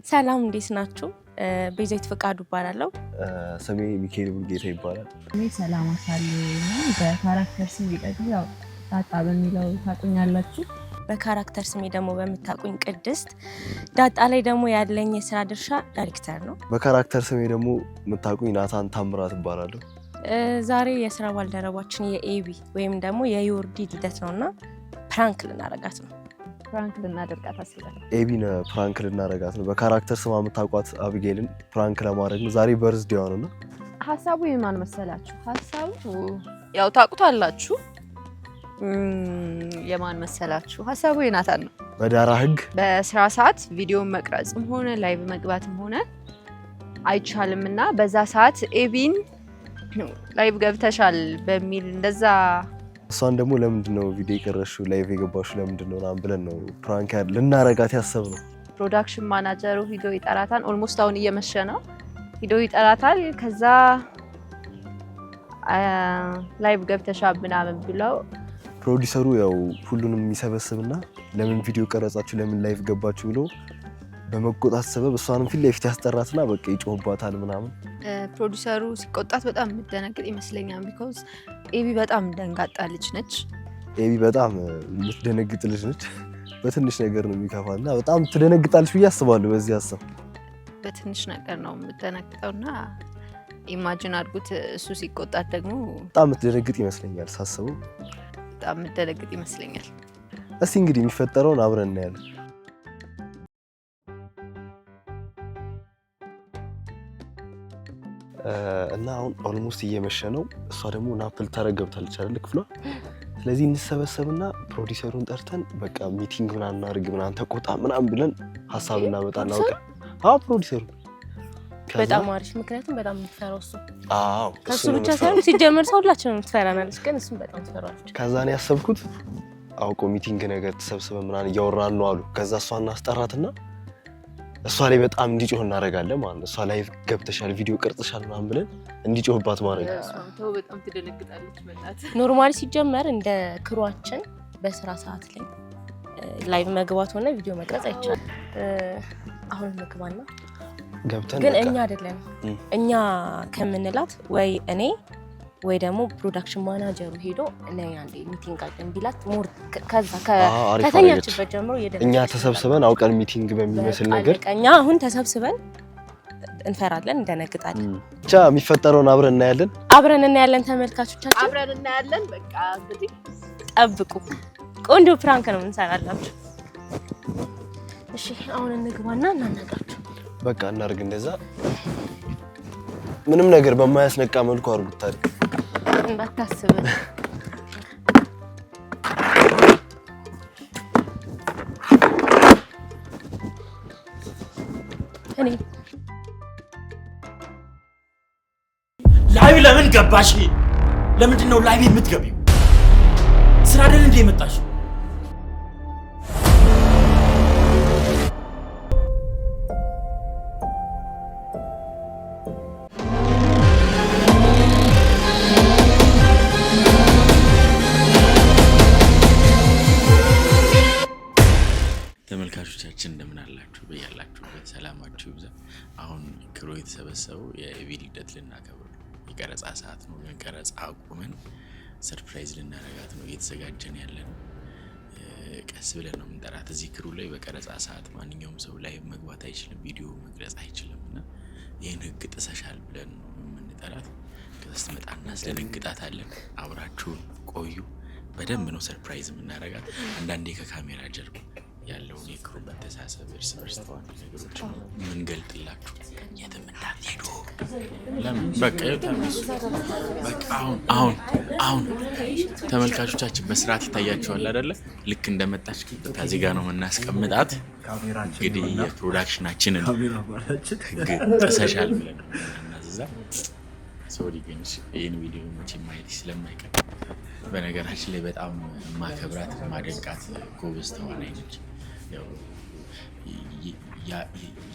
ሰላም፣ እንዴት ናችሁ? ቤዛዊት ፈቃዱ እባላለሁ። ስሜ ሚካኤል ሙሉጌታ ይባላል። እኔ ሰላም አሳሌ ነኝ። በ character ስሜ ደግሞ ያው ዳጣ በሚለው ታቁኛላችሁ። በ character ስሜ ደግሞ በምታውቁኝ ቅድስት። ዳጣ ላይ ደግሞ ያለኝ የስራ ድርሻ ዳይሬክተር ነው። በ character ስሜ ደግሞ የምታውቁኝ ናታን ታምራት እባላለሁ። ዛሬ የስራ ባልደረባችን የኤቢ ወይም ደግሞ የዮርዲ ልደት ነው እና prank ልናረጋት ነው። Prank ልናደርጋት አስበናል። ኤቢን prank ልናረጋት ነው። በ character ስሟ የምታውቋት አቢጌልን prank ለማድረግ ነው። ዛሬ birthday ዋ ነው እና ሀሳቡ የማን መሰላችሁ? ሀሳቡ ያው ታውቁታላችሁ። የማን መሰላችሁ? ሀሳቡ የናታን ነው። በዳራ ህግ በስራ ሰዓት ቪዲዮ መቅረጽም ሆነ live መግባትም ሆነ አይቻልም እና በዛ ሰዓት ኤቢን live ገብተሻል በሚል እንደዛ እሷን ደግሞ ለምንድን ነው ቪዲዮ የቀረሽው live የገባሽው ለምንድን ነው ምናምን ብለን ነው prank ልናረጋት ያሰብነው። Production manager ኡ ሂዶ ይጠራታል። Almost አሁን እየመሸ ነው። ሂዶ ይጠራታል። ከዛ live ገብተሻል ምናምን ብለው ፕሮዲሰሩ ያው ሁሉንም የሚሰበስብና ለምን ቪዲዮ ቀረጻችሁ ለምን live ገባችሁ ብሎ በመቆጣት ሰበብ እሷንም ፊት ለፊት ያስጠራትና በቃ ይጮህባታል ምናምን። ፕሮዲሰሩ ሲቆጣት በጣም የምትደነግጥ ይመስለኛል። Because ኤቢ በጣም ደንጋጣ ልጅ ነች። ኤቢ በጣም የምትደነግጥ ልጅ ነች። በትንሽ ነገር ነው የሚከፋና በጣም ትደነግጣለች ብዬ አስባለሁ። በዚህ ሀሳብ በትንሽ ነገር ነው የምትደነግጠውና imagine አድርጉት እሱ ሲቆጣት ደግሞ በጣም የምትደነግጥ ይመስለኛል ሳስበው። በጣም የምትደነግጥ ይመስለኛል። እስቲ እንግዲህ የሚፈጠረውን አብረን እናያለን። እና አሁን almost እየመሸ ነው። እሷ ደግሞ nap ልታረግ ገብታለች አይደል ክፍሏ። ስለዚህ እንሰበሰብና ፕሮዲሰሩን ጠርተን በቃ meeting ምናምን እናድርግ ምናምን ተቆጣ ምናምን ብለን ሀሳብ እናመጣና አውቀን አዎ ፕሮዲሰሩ በጣም አሪፍ። ምክንያቱም በጣም የምትፈራው እሱ አዎ ከእሱ ብቻ ሳይሆን ሲጀመር ሰው ሁላችንም ትፈራናለች፣ ግን እሱም በጣም ትፈራለች። ከዛ ነው ያሰብኩት አውቆ meeting ነገር ተሰብስበን ምናምን እያወራን ነው አሉ። ከዛ እሷ እናስጠራትና እሷ ላይ በጣም እንዲጮህ እናደርጋለን ማለት ነው። እሷ ላይ ገብተሻል፣ ቪዲዮ ቀርጽሻል ምናምን ብለን እንዲጮህባት ማድረግ ተው፣ በጣም ትደነግጣለች። በእናትህ Normally ሲጀመር እንደ crew ኣችን በስራ ሰዓት ላይ live መግባት ሆነ ቪዲዮ መቅረጽ አይቻልም። አሁን እንግባና ገብተን ግን በቃ እኛ አይደለም እኛ ከምንላት ወይ እኔ ወይ ደግሞ production manager ኡ ሄዶ እኔ አንዴ meeting አለን ቢላት more ከዛ አዎ፣ አሪፍ ከተኛችበት ጀምሮ እኛ ተሰብስበን አውቀን meeting በሚመስል ነገር እኛ አሁን ተሰብስበን እንፈራለን፣ እንደነግጣለን። ብቻ የሚፈጠረውን አብረን እናያለን። አብረን እናያለን። ተመልካቾቻችን አብረን እናያለን። በቃ እንግዲህ ጠብቁ። ቆንጆ prank ነው እንሰራላችሁ። እሺ አሁን እንግባና እናናግራቸው። በቃ እናድርግ እንደዛ። ምንም ነገር በማያስነቃ መልኩ አድርጉት ታዲያ። እንዳታስብ። እኔ Live ለምን ገባሽ? ለምንድን ነው live የምትገቢው? ስራ አይደል እንዴ የመጣሽ? ተመልካቾቻችን እንደምን አላችሁ? በያላችሁበት ሰላማችሁ ይብዛ። አሁን crew የተሰበሰበው የኤቢ ልደት ልናከብር ነው። የቀረጻ ሰዓት ነው፣ ግን ቀረጻ አቁመን surprise ልናረጋት ነው እየተዘጋጀን ያለ ነው። ቀስ ብለን ነው የምንጠራት። እዚህ crew ላይ በቀረጻ ሰዓት ማንኛውም ሰው ላይ መግባት አይችልም፣ ቪዲዮ መቅረጽ አይችልም። እና ይህን ህግ ጥሰሻል ብለን ነው የምንጠራት። ከዛ ስትመጣ እናስደነግጣታለን። አብራችሁን ቆዩ። በደንብ ነው surprise የምናረጋት። አንዳንዴ ከካሜራ ጀርባ ያለውን የ crew መተሳሰብ፣ እርስ በርስ ተዋንድ ነገሮች የምንገልጥላችሁ። የትም እንዳትሄዱ። ለምን በቃ ይኸው ተነሱ። በቃ አሁን አሁን አሁን ተመልካቾቻችን በስርዓት ይታያቸዋል አይደለ? ልክ እንደመጣች ቀጥታ እዚህ ጋር ነው የምናስቀምጣት። እንግዲህ የ production ኣችንን ህግ ጥሰሻል ብለን ነው የምናናዝዛ። Sorry ግን ይህን ቪዲዮ መቼም ማየት ስለማይቀር፣ በነገራችን ላይ በጣም ማከብራት ማደንቃት ጎበዝ ተዋናይ ነች። ያው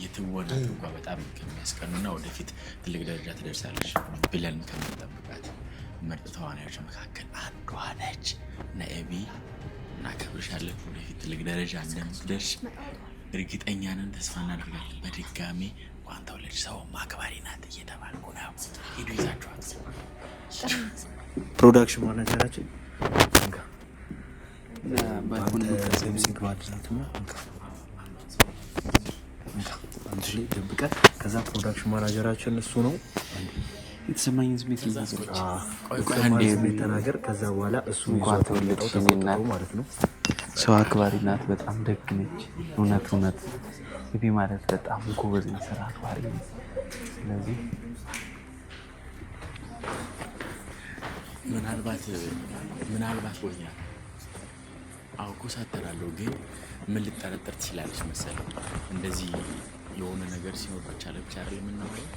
የትወና ትጓ በጣም ከሚያስቀኑና ወደፊት ትልቅ ደረጃ ትደርሳለች ብለን ከምንጠብቃት ምርጥ ተዋናዮች መካከል አንዷ ነች እና ኤቢ እናከብርሻለን። ወደፊት ትልቅ ደረጃ እንደምትደርሽ እርግጠኛ ነን፣ ተስፋ እናደርጋለን። በድጋሚ እንኳን ተወለድሽ፣ ሰው አክባሪ ናት እየተባልኩ ነው። ሂዱ ይዛችኋት። Production manager ኣችን ደብቀህ ከዛ production manager ኣችን እሱ ነው። የተሰማኝን ስሜት ተናገር። ከዛ በኋላ እሱ እንኳን ተወለድሽ የኔ እናት ማለት ነው። ሰው አክባሪ ናት። በጣም ደግ ነች። እውነት እውነት ኤቢ ማለት በጣም ጎበዝ ነው፣ ስራ አክባሪ ነች። ስለዚህ ምናልባት ወኛ አውቆ ሳተራለሁ፣ ግን ምን ልጠረጠር ትችላለች መሰለኝ። እንደዚህ የሆነ ነገር ሲኖር ብቻ ለብቻ አይደል የምናወራው።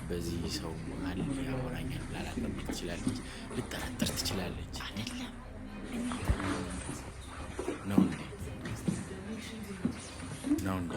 በዚህ ሰው መሀል ያወራኛል ብላ ላጠብቅ ትችላለች፣ ልጠረጠር ትችላለች። አይደለም ነው እንዴ? ነው እንዴ?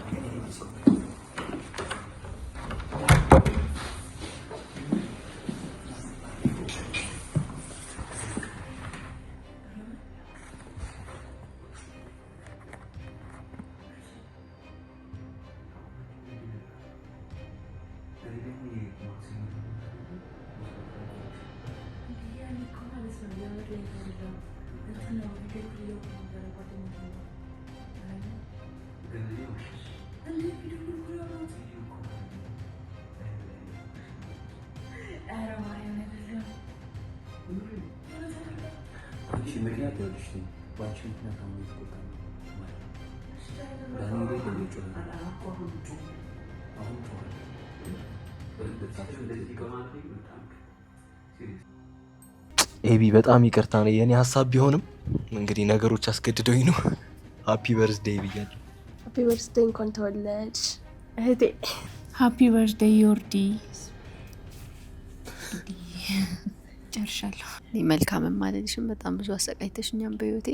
ምክንያት ይኸውልሽ፣ በአንቺ ምክንያት አሁን እየተቆጣ ነው። ዳኒ ላይ እየጮኸ ነው። አሁን ጮኸ። ኤቢ በጣም ይቅርታ ነው የእኔ ሀሳብ ቢሆንም እንግዲህ ነገሮች አስገድደውኝ ነው። Happy birthday ብያለሁ። Happy birthday፣ እንኳን ተወለድሽ እህቴ። Happy birthday ዮርዲ። ጨርሻለሁ። እኔ መልካምም አልልሽም። በጣም ብዙ አሰቃይተሽኛም በህይወቴ፣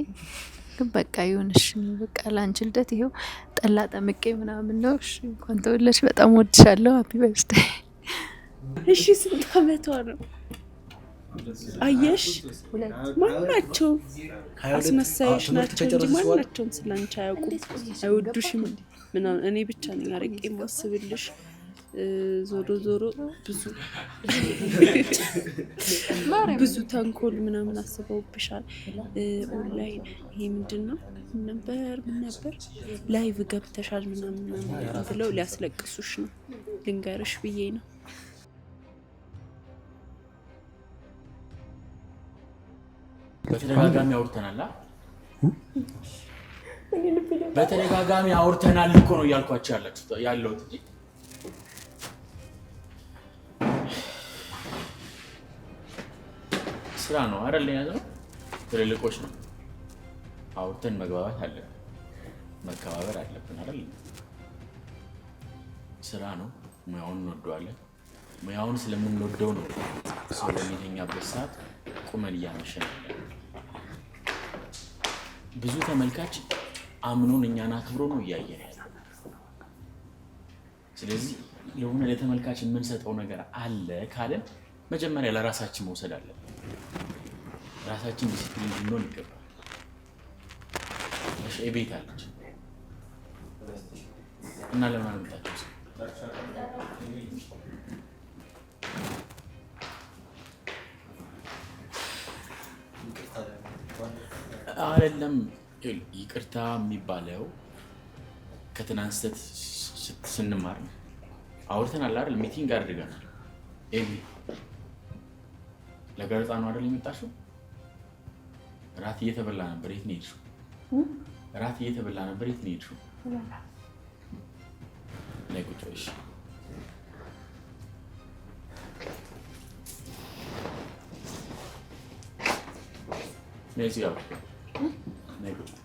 ግን በቃ ይሁንሽ። በቃ ለአንቺ ልደት ይኸው ጠላ ጠምቄ ምናምን ነው። እሺ እንኳን ተወለድሽ። በጣም ወድሻለሁ። Happy birthday። እሺ ስንት አመቷ ነው? አየሽ፣ ማናቸው አስመሳዮች ናቸው እንጂ ማናቸውም ስላንቺ አያውቁም፣ አይወዱሽም ምናምን። እኔ ብቻ ነኝ አርቄ የማስብልሽ። ዞሮ ዞሮ ብዙ ብዙ ተንኮል ምናምን አስበውብሻል። ኦንላይን ይሄ ምንድን ነው ነበር ምን ነበር live ገብተሻል ምናምን ምናምን ብለው ሊያስለቅሱሽ ነው። ልንገርሽ ብዬ ነው። በተደጋጋሚ አውርተናል፣ በተደጋጋሚ አውርተናል እኮ ነው እያልኳቸው ያለሁት እንጂ ስራ ነው አይደል? የያዝነው ትልልቆች ነው። አውርተን መግባባት አለብን፣ መከባበር አለብን አይደል? ስራ ነው። ሙያውን እንወደዋለን። ሙያውን ስለምንወደው ነው ሰው በሚተኛበት ሰዓት ቁመን እያመሸን ያለን። ብዙ ተመልካች አምኖን እኛን አክብሮ ነው እያየን ያለ። ስለዚህ ለሆነ ለተመልካች የምንሰጠው ነገር አለ ካለን መጀመሪያ ለራሳችን መውሰድ አለብን። ራሳችን ዲሲፕሊን እንድንሆን ይገባል። እሺ ቤት አለች እና ለምን አልመጣችም? አይደለም ይቅርታ የሚባለው ከትናንት ስህተት ስንማር ነው። አውርተናል አይደል? Meeting አድርገናል። ኤቢ ለቀረጻ ነው አይደል የመጣሽው? ራት እየተበላ ነበር። የት ነው የሄድሽው? ራት እየተበላ ነበር። የት ነው የሄድሽው? ላይ ቁጭ በይ። እሺ። ነይ እዚህ ጋር ቁጭ በይ። ነይ ቁጭ በይ።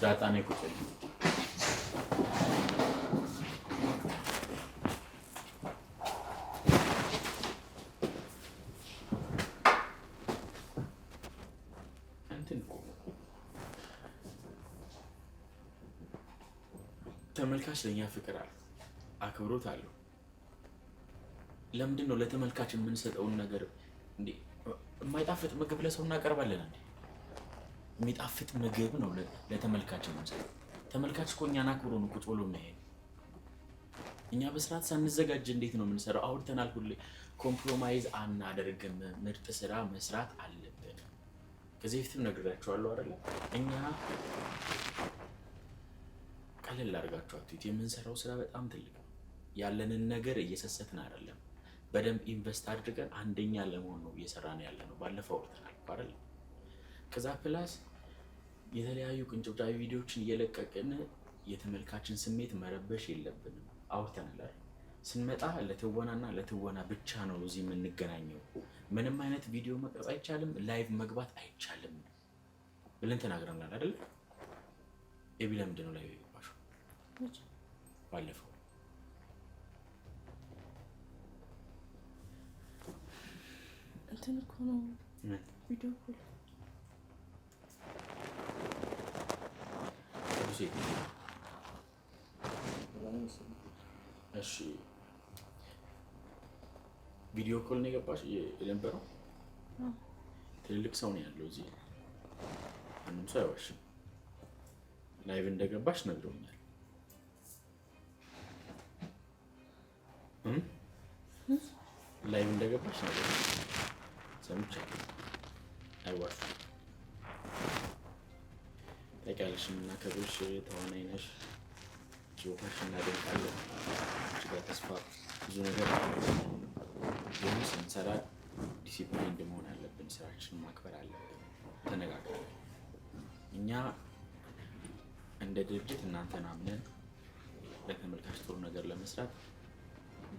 ዳጣ ነይ ቁጭ በይ። እንትን እኮ ተመልካች ለእኛ ፍቅር አለው፣ አክብሮት አለው። ለምንድን ነው ለተመልካች የምንሰጠውን ነገር እንዴ? የማይጣፍጥ ምግብ ለሰው እናቀርባለን እንዴ? የሚጣፍጥ ምግብ ነው ለተመልካች የምንሰጠው። ተመልካች እኮ እኛን አክብሮ ነው ቁጭ ብሎ የሚያየን። እኛ በስርዓት ሳንዘጋጅ እንዴት ነው የምንሰራው? አውርተናል። ሁሌ compromise አናደርግም። ምርጥ ስራ መስራት አለብን። ከዚህ በፊትም ነግራችኋለሁ አይደለ? እኛ ቀለል አድርጋችሁ አትዩት። የምንሰራው ስራ በጣም ትልቅ ነው። ያለንን ነገር እየሰሰትን አይደለም። በደንብ invest አድርገን አንደኛ ለመሆን ነው እየሰራን ያለ ነው። ባለፈው አውርተናል እኮ አይደለ? ከዛ plus የተለያዩ ቅንጭብጫቢ ቪዲዮዎችን እየለቀቅን የተመልካችን ስሜት መረበሽ የለብንም። አውርተናል አይደል? ስንመጣ ለትወናና ለትወና ብቻ ነው እዚህ የምንገናኘው። ምንም አይነት ቪዲዮ መቅረጽ አይቻልም፣ live መግባት አይቻልም ብለን ተናግረናል አይደል? ኤቢ ለምንድን ነው live የገባሽው? ባለፈው እንትን እኮ ነው video call። ቅዱሴ፣ እሺ፣ video call ነው የገባሽ የነበረው? ትልልቅ ሰው ነው ያለው እዚህ፣ ማንም ሰው አይዋሽም። Live እንደገባሽ ነግረውኛል። እም? Live እንደገባሽ ነግረውኛል፣ ሰምቻለሁ። አይዋሹም። ታውቂያለሽ፣ የምናከብርሽ ተዋናይ ነሽ። ችሎታሽ እናደንቃለን። አንቺ ጋር ተስፋ ብዙ ነገር አለ። ግን ስንሰራ ዲሲፕሊን መሆን አለብን። ስራችንን ማክበር አለብን። ተነጋግረናል። እኛ እንደ ድርጅት እናንተን አምነን ለተመልካች ጥሩ ነገር ለመስራት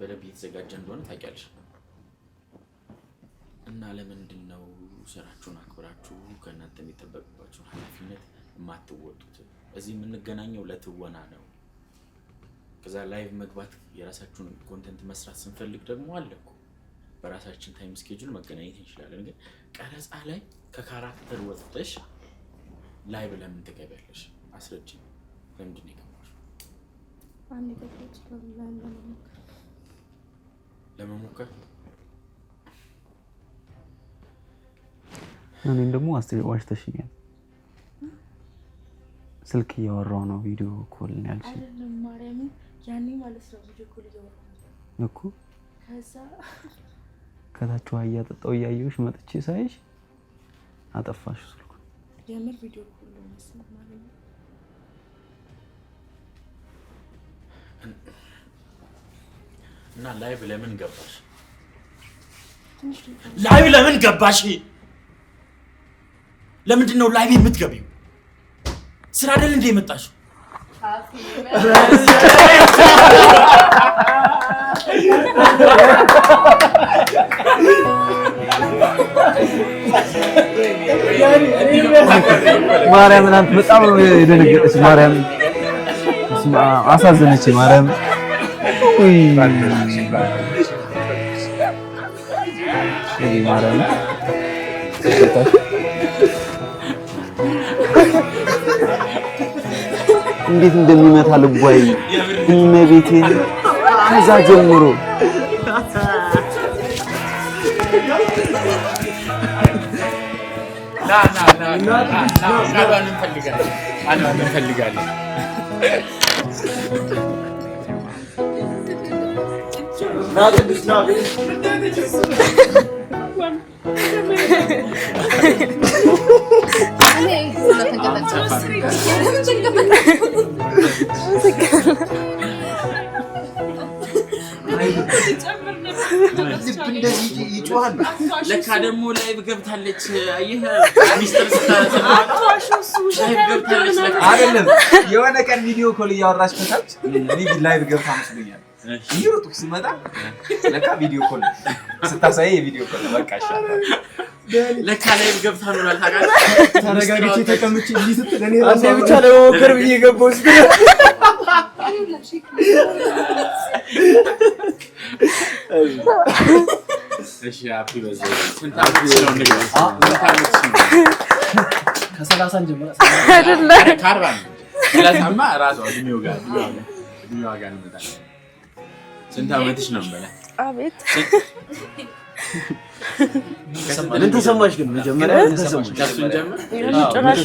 በደንብ እየተዘጋጀ እንደሆነ ታውቂያለሽ። እና ለምንድን ነው ስራችሁን አክብራችሁ ከእናንተ የሚጠበቅባችሁን ኃላፊነት የማትወጡት? እዚህ የምንገናኘው ለትወና ነው። ከዛ live መግባት የራሳችሁን content መስራት ስንፈልግ ደግሞ አለ እኮ፣ በራሳችን time schedule መገናኘት እንችላለን። ግን ቀረጻ ላይ ከ character ወጥተሽ live ለምን ትገቢያለሽ? አስረጅኝ። ለምንድን ነው የገባሽው? አንድ የገባሁት ለመሞከር። ለመሞከር? እኔም ደግሞ ዋሽተሽኛል። ስልክ እያወራሁ ነው video call ነው ያልሽኝ። አይደለም፣ ማርያምን፣ ያኔ ማለት ነው video call እያወራሁ ነበር። እኮ። ከዛ ከታች ውሃ እያጠጣው እያየሁሽ መጥቼ ሳይሽ አጠፋሽ ስልኩን። የምር video call ነው መሰለኝ ማለት ነው። እና live ለምን ገባሽ? ትንሽ Live ለምን ገባሽ? ለምንድን ነው live የምትገቢው? ስራ አይደል እንደ የመጣሽው? ማርያምን አንተ በጣም ነው የደነገጠች። ማርያምን በስመ አብ አሳዘነች። ማርያም ውይ ይሄ ማርያም እንዴት እንደሚመታ ልቧይ እመቤቴን ከዛ ጀምሮ። ና ና ና ና ና፣ ቃሏን እንፈልጋለን፣ ቃሏን እንፈልጋለን። እንደዚህ ይጮሃል። ለካ ደግሞ live ገብታለች። አየህ ሚስጥር ስታሰማ live ገብታለች ለካ። አይደለም፣ የሆነ ቀን video call እያወራች ከታች እኔ live ገብታ መስሎኛል። እየሮጥኩ ስመጣ ለካ video call ስታሳይ የ video call ነው። በቃ እሺ። ለካ live ገብታ ኖሯል ታውቃለህ። ተረጋግቼ ተቀምጬ እንዲህ ስትል እኔ አንዴ ብቻ ለመሞከር ብዬ ገባሁ ስትል እሺ happy birthday። ስንት ዓመትሽ ነው ንገሪኝ። ስንት ዓመትሽ ነው? ከ30 ጀምራ። ከ40 ነው። 30ማ እራሷ እድሜዋ ጋር እንመጣለን። ስንት ዓመትሽ ነው እንበላ? አቤት። ምን ተሰማሽ ግን መጀመሪያ ምን ተሰማሽ? ከእሱን ጀምር። ጭራሽ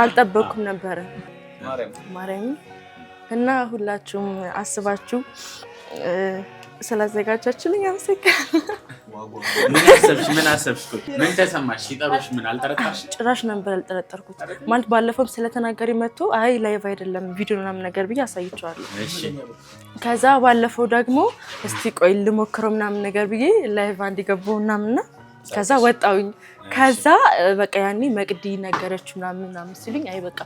አልጠበኩም ነበረ ማርያም እና ሁላችሁም አስባችሁ ስላዘጋጃችሁልኝ አመሰግናለሁ። ምን አሰብሽ? ምን አሰብሽ? ቆይ ምን ተሰማሽ? ሲጠሩሽ ምን አልጠረጠርሽ? ጭራሽ ነበር ያልጠረጠርኩት። ማለት ባለፈውም ስለተናገሪ መጥቶ አይ live አይደለም ቪዲዮ ምናምን ነገር ብዬ አሳይቼዋለሁ። ከዛ ባለፈው ደግሞ እስቲ ቆይ ልሞክረው ምናምን ነገር ብዬ live አንድ ገባሁ ምናምንና ከዛ ወጣሁኝ። ከዛ በቃ ያኔ መቅዲ ነገረች ምናምን ምናምን ሲሉኝ አይ በቃ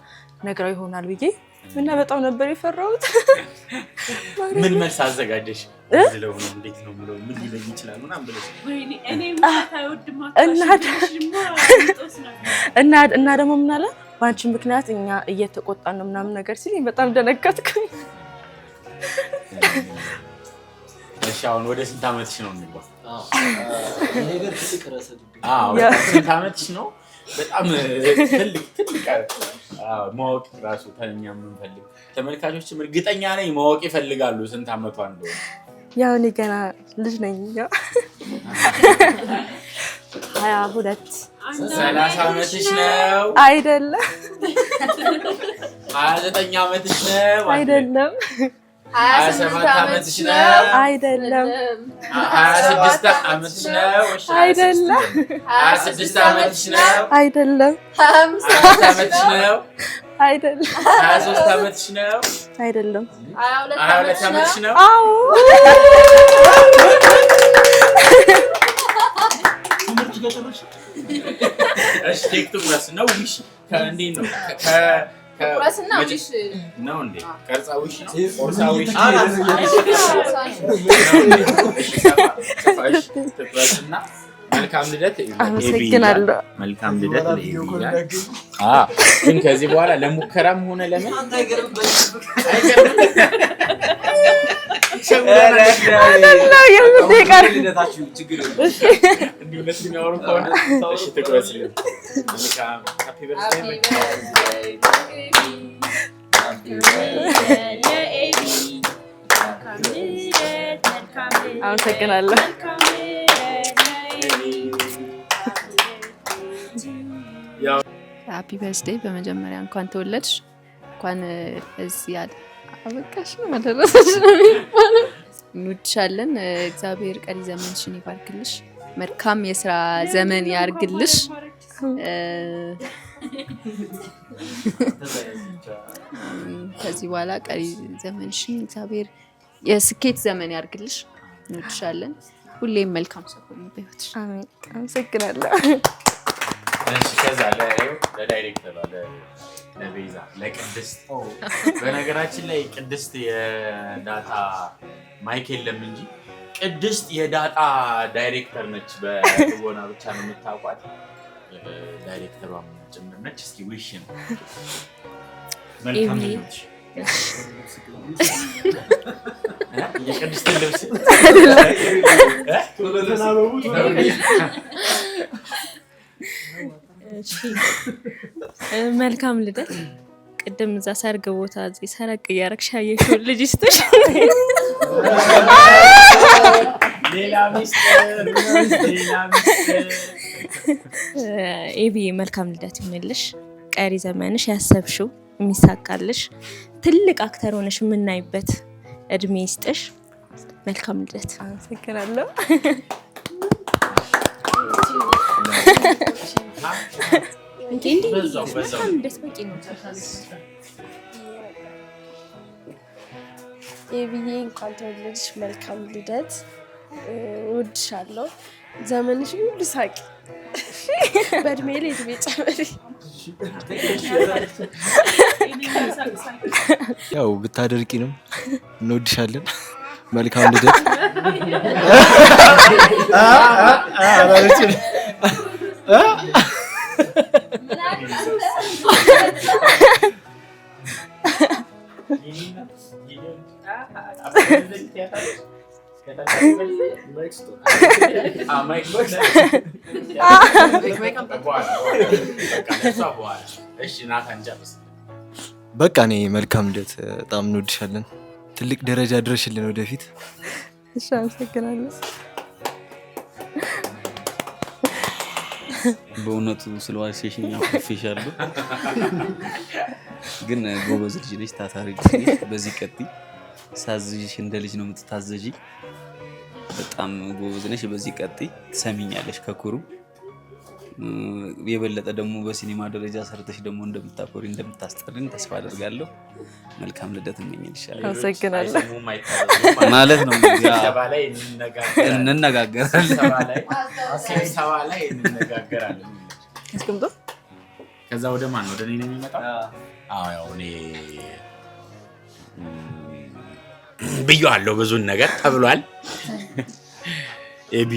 ነግራው ይሆናል ብዬ እና በጣም ነበር የፈራሁት። ምን መልስ አዘጋጀሽ? ዝለው ነው እንዴት ነው ብሎ ምን ሊለኝ ይችላል ምናምን ብለሽ? እና ደግሞ ምን አለ በአንቺ ምክንያት እኛ እየተቆጣን ነው ምናምን ነገር ሲለኝ በጣም ደነገጥኩኝ። እሺ አሁን ወደ ስንት ዓመትሽ ነው የሚባል? ስንት ዓመትሽ ነው? በጣም ትልቅ ትልቅ ማወቅ ራሱ ተኛ የምንፈልግ ተመልካቾችም እርግጠኛ ነኝ ማወቅ ይፈልጋሉ ስንት ዓመቷ እንደሆነ። ያው እኔ ገና ልጅ ነኝ። ያው 22። 30 ዓመትሽ ነው? አይደለም። 29 ዓመትሽ ነው? አይደለም። 27 ዓመትሽ ነው? አይደለም። 26 ዓመትሽ ነው? አይደለም። 26 ዓመትሽ ነው? አይደለም። 25 ዓመትሽ ነው? አይደለም። 23 ዓመትሽ ነው? አይደለም። 22 ዓመትሽ ነው? አዎ። እሺ ቴክ ትቁረስ ነው wish እንዴት ነው? ቁረስና wish ነው እንዴ? ቀርጻ wish ነው? ቆርሳ wish ትቁረስና መልካም ልደት። አመሰግናለሁ። መልካም ልደት። ግን ከዚህ በኋላ ለሙከራም ሆነ ለምን የሚያወሩ ከሆነ እሺ ትቁረስልን። Happy birthday. አመሰግናለሁ። Happy birthday። በመጀመሪያ እንኳን ተወለድሽ፣ እንኳን እዚህ አበቃሽ ነው አደረሰሽ ነው የሚባለው። እንወድሻለን። እግዚአብሔር ቀሪ ዘመንሽን ይባርክልሽ፣ መልካም የስራ ዘመን ያርግልሽ። ከዚህ በኋላ ቀሪ ዘመንሽን እግዚአብሔር የስኬት ዘመን ያርግልሽ። እንወድሻለን። ሁሌም መልካም ሰው ሁኚ በህይወትሽ። አሜን። አመሰግናለሁ። እሺ ከዛ ለዳይሬክተሯ ለቤዛ ለቅድስት። በነገራችን ላይ ቅድስት የዳጣ mic የለም እንጂ ቅድስት የዳጣ ዳይሬክተር ነች። በትወና ብቻ ነው የምታውቋት፣ ዳይሬክተሯም ጭምር ነች። እስኪ wish ነው መልካም ምኞትሽ። የቅድስትን ልብስ መልካም ልደት። ቅድም እዛ ሰርግ ቦታ እዚህ ሰረቅ እያደረግሽ ያየሽውን ልጅ ይስጥሽ። ሌላ ሚስጥር፣ ሌላ ሚስጥር። ኤቢ መልካም ልደት ይሁንልሽ። ቀሪ ዘመንሽ ያሰብሽው የሚሳካልሽ ትልቅ actor ሆነሽ የምናይበት እድሜ ይስጥሽ። መልካም ልደት። አመሰግናለሁ። በዛው በዛው መልካም ልደት በቂ ነው። ኤቢዬ እንኳን ተወለድሽ፣ መልካም ልደት። እወድሻለሁ። ዘመንሽ ሁሉ ሳቂ፣ በእድሜ ላይ እድሜ ጨመሪ። ያው ብታደርቂንም እንወድሻለን። መልካም ልደት። በቃ እኔ መልካም ልደት፣ በጣም እንወድሻለን። ትልቅ ደረጃ ድረሽልን ወደፊት። እሺ፣ አመሰግናለሁ። በእውነቱ ስለዋሸሽኝ አኩርፌሻለሁ። ግን ጎበዝ ልጅ ነሽ፣ ታታሪ ልጅ ነሽ። በዚህ ቀጥይ። ሳዝዥሽ እንደ ልጅ ነው የምትታዘዢ። በጣም ጎበዝ ነሽ። በዚህ ቀጥይ። ትሰሚኛለሽ ከኩሩ የበለጠ ደግሞ በሲኒማ ደረጃ ሰርተሽ ደግሞ እንደምታኮሪ እንደምታስጠሪን ተስፋ አደርጋለሁ። መልካም ልደት እመኝልሻለሁ። አመሰግናለሁ። ማለት ነው እንግዲህ ስብሰባ ላይ እንነጋገራለን። ስብሰባ ላይ እንነጋገራለን። አስቀምጦ ከዛ ወደ ማን ወደ እኔ ነው የሚመጣው? አዎ ያው እኔ ብዬዋለሁ፣ ብዙን ነገር ተብሏል። ኤቢ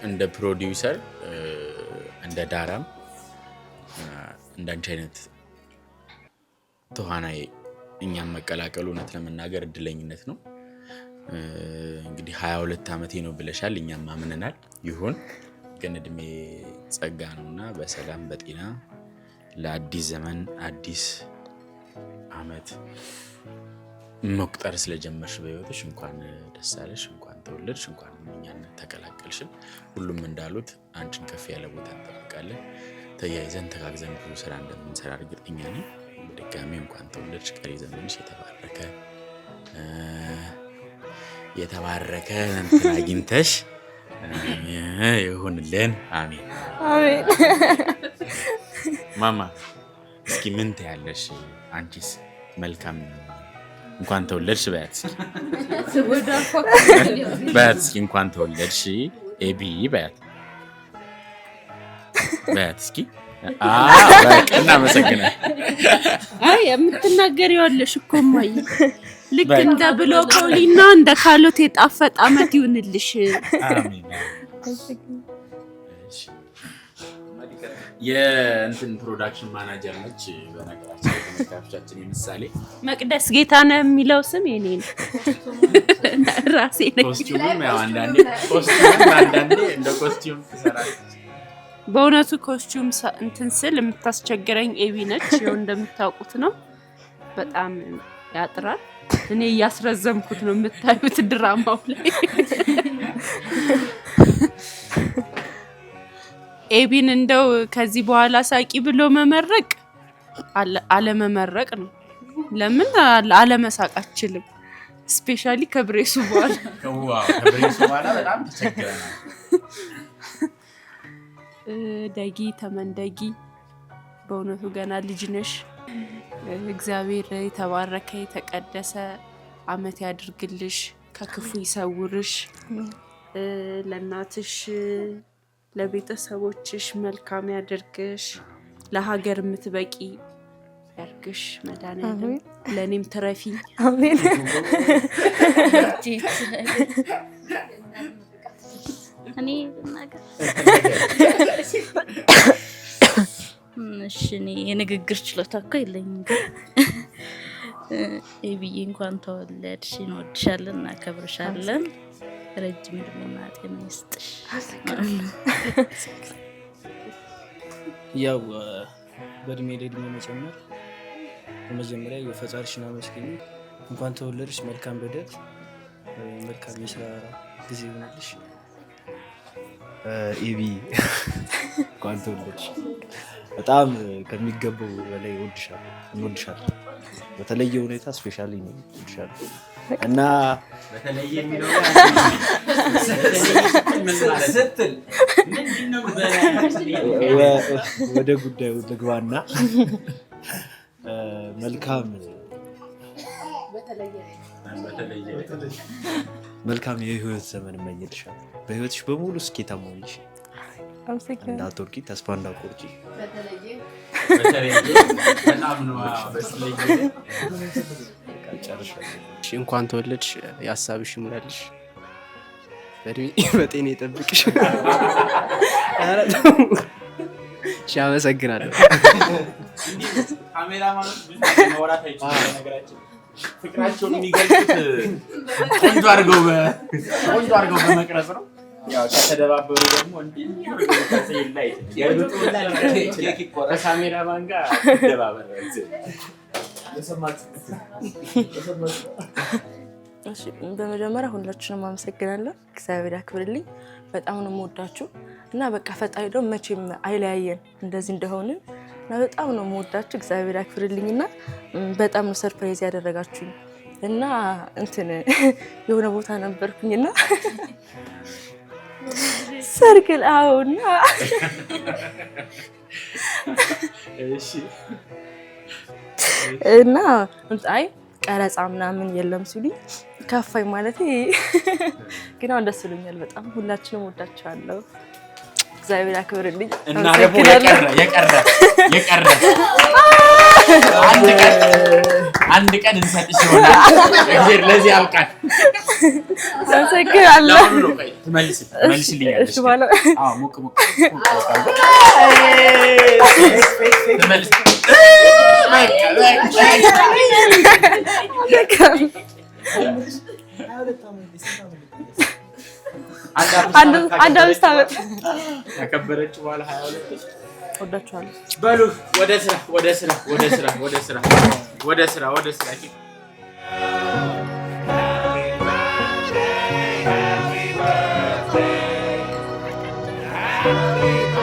እንደ ፕሮዲውሰር እንደ ዳራም እንዳንቺ አይነት ተዋናይ እኛም መቀላቀሉ እውነት ለመናገር እድለኝነት ነው። እንግዲህ 22 ዓመቴ ነው ብለሻል፣ እኛም አምነናል። ይሁን ግን እድሜ ጸጋ ነውና በሰላም በጤና ለአዲስ ዘመን አዲስ አመት መቁጠር ስለጀመርሽ በህይወትሽ እንኳን ደስ አለሽ፣ እንኳን ተወለድሽ፣ እንኳን እኛን ተቀላቀልሽን። ሁሉም እንዳሉት አንቺን ከፍ ያለ ቦታ እንጠብቃለን። ተያይዘን ተጋግዘን ብዙ ስራ እንደምንሰራ እርግጠኛ ነኝ። በድጋሚ እንኳን ተወለድሽ። ቀሪ ዘመንሽ የተባረከ የተባረከ እንትን አግኝተሽ ይሁንልን። አሜን። አሜን። ማማ እስኪ ምን ትያለሽ? አንቺስ መልካም እንኳን ተወለድሽ በያት እስኪ በያት እስኪ እንኳን ተወለድሽ ኤቢ በያት በያት እስኪ። በቃ እናመሰግናለን። አይ የምትናገሪው አለሽ እኮ እማዬ። ልክ እንደ ብሮኮሊና እንደ ካሮት የጣፈጠ አመት ይሁንልሽ። አሜን። የእንትን production manager ነች። በነገራችን ተመልካቾቻችን የምሳሌ መቅደስ ጌታነህ የሚለው ስም የኔ ነው፣ ራሴ ነኝ። Costume ም ያው አንዳንዴ costume ም አንዳንዴ እንደ costume ትሰራለች። በእውነቱ costume እንትን ስል የምታስቸግረኝ ኤቢ ነች። ይኸው እንደምታውቁት ነው። በጣም ያጥራል። እኔ እያስረዘምኩት ነው የምታዩት ድራማው ላይ። ኤቢን እንደው ከዚህ በኋላ ሳቂ ብሎ መመረቅ አለመመረቅ ነው። ለምን አለመሳቅ አችልም? Specially ከ brace ኡ በኋላ። Wow፣ ከ brace ኡ በኋላ በጣም ተቸግረናል። ደጊ ተመንደጊ፣ በእውነቱ ገና ልጅ ነሽ። እግዚአብሔር የተባረከ የተቀደሰ አመት ያድርግልሽ፣ ከክፉ ይሰውርሽ። ለእናትሽ ለቤተሰቦችሽ መልካም ያድርግሽ። ለሀገር የምትበቂ ያርግሽ መድኃኒዓለም። ለእኔም ትረፊ። አሜን። እኔ ልናገር? እሺ፣ እኔ የንግግር ችሎታ እኮ የለኝም፣ ግን ኤቢዬ እንኳን ተወለድሽ፣ እንወድሻለን፣ እናከብርሻለን። ረጅም እድሜና ጤና ይስጥሽ። ያው በእድሜ ላይ እድሜ መጨመር በመጀመሪያ የፈጣሪሽን አመስግኝ። እንኳን ተወለድሽ፣ መልካም ልደት፣ መልካም የስራ ጊዜ ይሆንልሽ። ኤቢ እንኳን ተወለድሽ። በጣም ከሚገባው በላይ እወድሻለሁ፣ እንወድሻለን። በተለየ ሁኔታ specially እኔ እወድሻለሁ እና በተለየ የሚለው ስትል ወደ ጉዳዩ ልግባና መልካም መልካም የህይወት ዘመን እመኝልሻለሁ። በህይወትሽ በሙሉ ስኬታማ ሆንሽ እንዳትወርቂ፣ ተስፋ እንዳትቆርጪ። ጨርሻለሁ። እንኳን ተወለድሽ፣ የሀሳብሽ ይሙላልሽ፣ በእድሜ በጤና ይጠብቅሽ። ኧረ ተው። እሺ፣ አመሰግናለሁ። ካሜራማኖች ብዙ ማውራት አይችሉም። በነገራችን ፍቅራቸውን የሚገልጹት ቆንጆ አድርገው በመቅረጽ ነው። ያው ከተደባበሩ ደግሞ እንዲህ ከካሜራማን ጋር ትደባበር። እሺ፣ በመጀመሪያ ሁላችንም አመሰግናለሁ። እግዚአብሔር ያክብርልኝ። በጣም ነው የምወዳችሁ እና በቃ ፈጣሪ ደግሞ መቼም አይለያየን እንደዚህ እንደሆንን እና በጣም ነው የምወዳችሁ። እግዚአብሔር ያክብርልኝ እና በጣም ነው surprise ያደረጋችሁኝ እና እንትን የሆነ ቦታ ነበርኩኝ እና ሰርግ፣ አዎ፣ እና እና አይ ቀረጻ ምናምን የለም ሲሉኝ ከፋኝ ማለት፣ ግን አሁን ደስ ብሎኛል በጣም። ሁላችንም ወዳችኋለሁ። እግዚአብሔር ያክብርልኝ። እና ደግሞ የቀረ የቀረ የቀረ አንድ ቀን፣ አንድ ቀን እንሰጥሽ ይሆናል። እግዚአብሔር ለዚህ ያብቃል። አመሰግናለሁ። ለአሁኑ ነው። ቆይ ትመልስልኛለሽ። እሺ፣ በኋላ። አዎ፣ ሞቅ ሞቅ ሞቅ ትመልስ። በቃ አንድ 5 ዓመት። ከከበረች በኋላ 22። ወዳችኋለሁ። በሉ ወደ ስራ፣ ወደ ስራ፣ ወደ ስራ፣ ወደ ስራ፣ ወደ ስራ፣ ወደ ስራ። Happy